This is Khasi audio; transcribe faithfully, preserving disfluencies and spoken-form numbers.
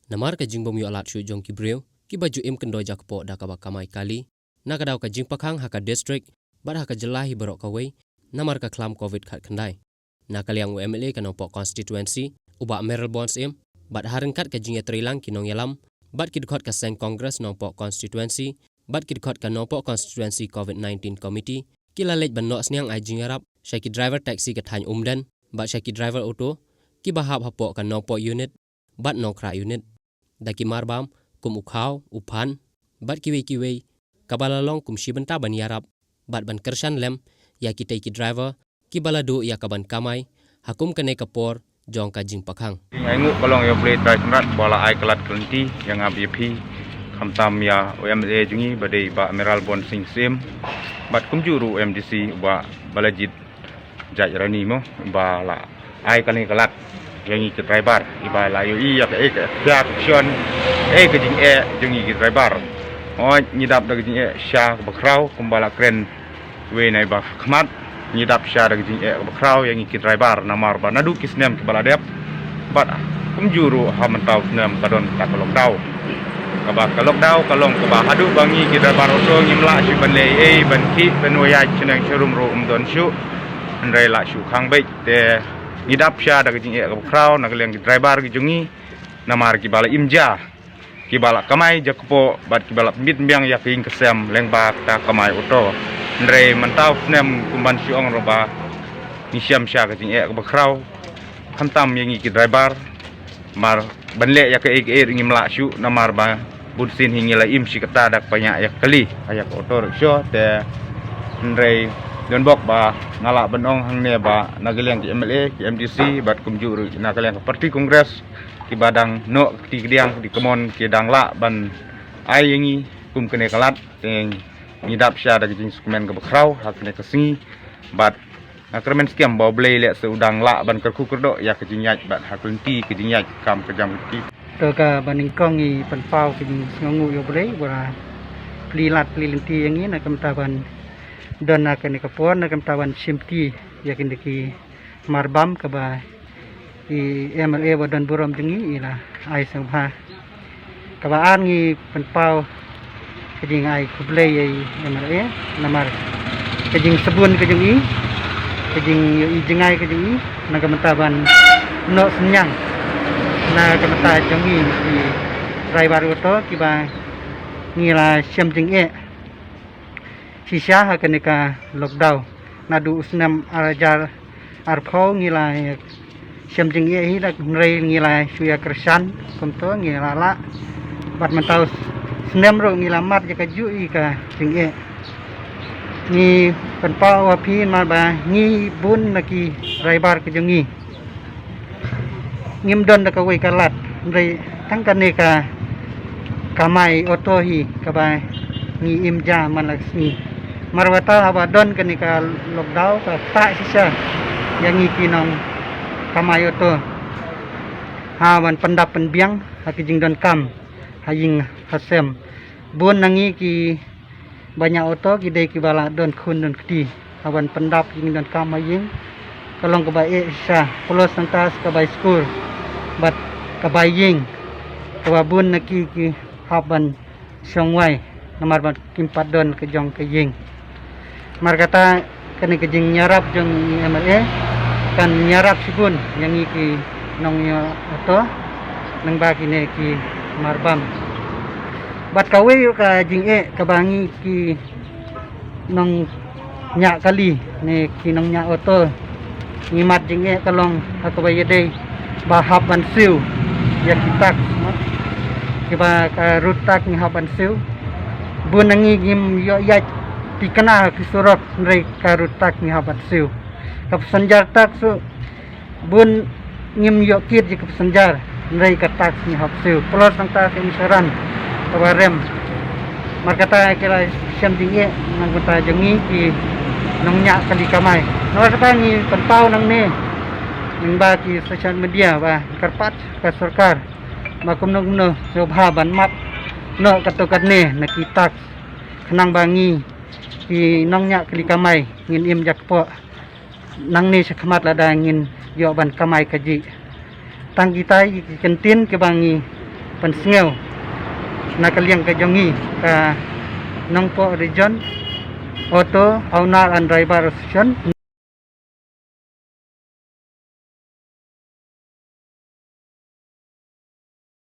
Namar ka jingbym ïoh lad shuh jong ki briew kiba ju im kyndoi jakpoh da kaba kamai kali, na ka daw ka jingpakhang ha ka district bad ha ka jylla hi baroh kawei namar ka khlam covid khatkhyndai. Na ka liang u M L A ka Nongpoh constituency, u Bah Mayralborn Syiem, bad ha ryngkat ka jingïatreilang ki nongïalam bad ki dkhot ka seng Congress Nongpoh constituency bad ki dkhot ka Nongpoh constituency covid nineteen committee ki la leit ban noh synñiang ai jingïarap sha ki driver taxi ka thaiñ Umden bad sha ki driver auto kiba hap hapoh ka Nongpoh unit bad Nongkhrah unit, da ki marbam kum u khaw, u phan bad kiwei kiwei, kaba la long kum shi bynta ban ïarap bad ban kyrshan lem ïa kitei ki driver kiba la duh ïa ka ban kamai ha kum kane ka por jong ka jingpakhang. Ai nguh ka long ïa U Blei Trai Kynrad ba la ai ka lad ka lynti ïa nga bad ïa phi, khamtam ïa u M L A jong ngi ba dei Bah Mayralborn Singh Syiem, bad kumjuh ruh u M D C u Bah Balajied Jaiñrani mo, ba la ai kane ka lad ïa ngi ki driver, iba la ïohi ïa kaei ka khia ka ksion, kaei ka jingeh jong ngi ki driver. Hooid, ngi dap da ka jingeh shisha kaba khraw kumba la kren wei na iba khmat, ngi dap shisha da ka jingeh kaba khraw ïa ngi ki driver namar ba naduh ki snem kiba la dep bad kumjuh ruh ha mynta u snem ka don kata ka lockdown. Kaba ka lockdown ka long kaba haduh ba ngi ki driver auto ngim lah shuh ban leh ei ei, ban khih ban wai ïaid shaneng sharum ruh ym don shuh. Hynrei lah shuh khang beit, te ngi dap shisha da ka jingeh kaba khraw na ka liang ki driver ki jong ngi namar kiba la im ja, kiba la kamai jakpoh bad kiba la pynbit pynbiang ïa ka ïing ka sem lyngba kata ka kamai auto. Hynrei mynta u snem kumban shu ong ruh ba ngi shem shisha ka jingeh kaba khraw, khamtam ïa ngi ki driver, namar ban leh ïa kaei kaei ruh ngim lah shuh namar ba bun sien hi ngi la im shi katta da kaba ñiah ïa ka kali ha ïa ka auto rickshaw. Te hynrei don bok ba nga lah ban ong hangne ba na ka liang ki M L A, ki M D C bad kumjuh ruh na ka liang ka party Congress kiba dang noh ka kti kadiang, ka dei ka mon, ki dang lah ban ai ïa ngi kum kane ka lad, te ngi dap shisha da ka jingsngewkmen kaba khraw ha kane ka sngi. Bad nga kyrmen skhem ba U Blei lehse u dang lah ban kyrkhu kyrdoh ïa ka jingïaid bad ha ka lynti ka jingïaid kam ka jam ka kti. To kaba nyngkong ngi pynpaw ka jingsngewnguh ïa U Blei ba la plie lad plie lynti ïa ngi na ka bynta ban don ha kane ka por, na ka bynta ban shim kti ïa kine ki marbam kaba i M L A ba don burom jong ngi i la ai sngewbha. Kaba ar ngi pynpaw ka jingai khublei ïa i M L A namar ka jingsbun ka jong i, ka jingïohi jngai ka jong i na ka bynta ban noh synñiang na ka bynta jong ngi ki driver auto kiba ngi la shem jingeh shisha ha kane ka lockdown. Naduh u snem ar hajar arphew ngi la shem jingeh hi da, hynrei ngi la shu ïa kyrshan kumto, ngi la lah. Bad mynta u snem ruh ngi la mad ïa kajuh hi ka jingeh. Ngi pynpaw ha phi namar ba ngi bun na ki driver ki jong ngi ngim don da kawei ka lad, hynrei tang kane ka kamai auto hi kaba ngi im ja man la ka sngi. Namar kata haba don kane ka lockdown ka ktah shisha ïa ngi ki nongkamai auto ha ban pyndap pynbiang ha ki jingdonkam ha ïing ha sem. Bun na ngi kiba ñiah auto ki dei kiba la don khun don kti, ha ban pyndap jingdonkam ha ïing ka long kaba eh shisha, plus nangta ka bai skul bad ka bai ïing, kaba bun na ki ki hap ban shong wai namar ba kim pat don ka jong ka ïing. Namar kata kane ka jingïarap jong i M L A kan ïarap shibun ïa ngi ki nongïoh auto, lyngba kine ki marbam. Bad kawei ka jingeh kaba ngi ki nongñiah kali ne ki nongñiah auto ngi mad jingeh ka long ha kaba ïadei ba hap ban siew ïa ki tax, kiba ka road tax ngi hap ban siew. Bun na ngi ngim ïoh ïaid thikna ha ki surok, hynrei ka road tax ngi hap ban siew. Ka passenger tax ruh bun ngim ïoh kit ïa ka passenger, hynrei ka tax ngi hap siew, plus nangta ka insurance kaba rem. Namar kata ki la shem jingeh na ka bynta jong ngi ki nongñiah kali kamai. Namar kata ngi pynpaw nangne lyngba ki social media ba kyrpad ka sorkar ba kumno kumno sngewbha ban mad noh katto katne na ki tax, khnang ba ngi ki nongñiah kali kamai ngin im jakpoh nangne shakhmat lada ngin ïoh ban kamai kajih. Tang kita ki kyntien kiba ngi pynsngew na ka liang ka jong ngi ka Nongpoh Region Auto Owner and Driver Association.